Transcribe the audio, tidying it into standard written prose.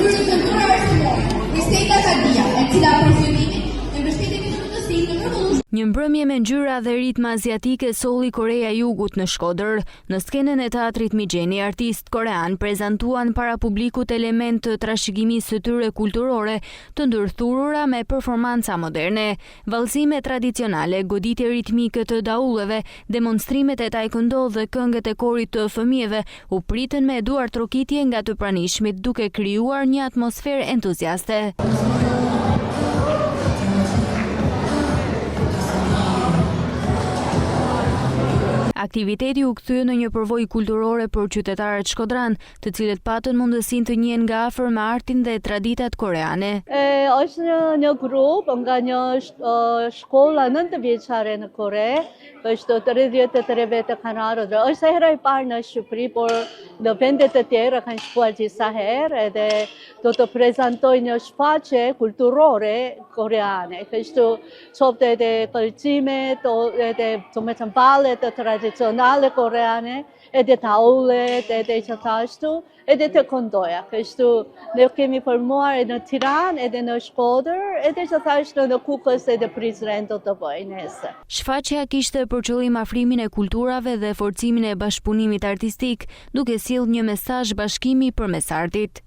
Drejtori i Qendror Arsimor, Briselda Kadia, e cila për fillimin e mbështeti këtë mundësi të mrekullueshme. Një mbrëmje me ngjyra dhe ritme aziatike solli Koreja e Jugut në Shkodër. Në skenën e Teatrit Migjeni, artistë koreanë prezantuan para publikut elementë të trashëgimisë së tyre kulturore, të ndërthurura me performanca moderne. Vallëzime tradicionale, goditje ritmike të daulleve, demonstrimet e taekwondo dhe këngët e korit të fëmijëve u pritën me duartrokitje nga të pranishmit, duke krijuar një atmosferë entuziaste. Aktiviteti u kthye në një përvojë kulturore për qytetarët shkodranë, të cilët patën mundësinë të njihen nga afër me artin dhe traditat koreane. Është një, një grup nga një shkolla 9 vjeçare në Kore, është 33 vetë kanë ardhur. Është hera e parë në Shqipëri, por në vende të tjera kanë shkuar disa herë edhe do të prezantojnë një shfaqje kulturore koreane. Kështu qoftë edhe kërcimet, edhe domethënë vallet tradicionale koreane, edhe daullet, edhe gjithashtu, edhe të këndoja. Kështu, ne kemi formuar edhe në Tiranë, edhe në Shkodër, edhe gjithashtu në Kukës edhe Prizren do të bëjë nesër. Shfaqja kishte për qëllim afrimin e kulturave dhe forcimin e bashkëpunimit artistik, duke sjellë një mesazh bashkimi përmes artit.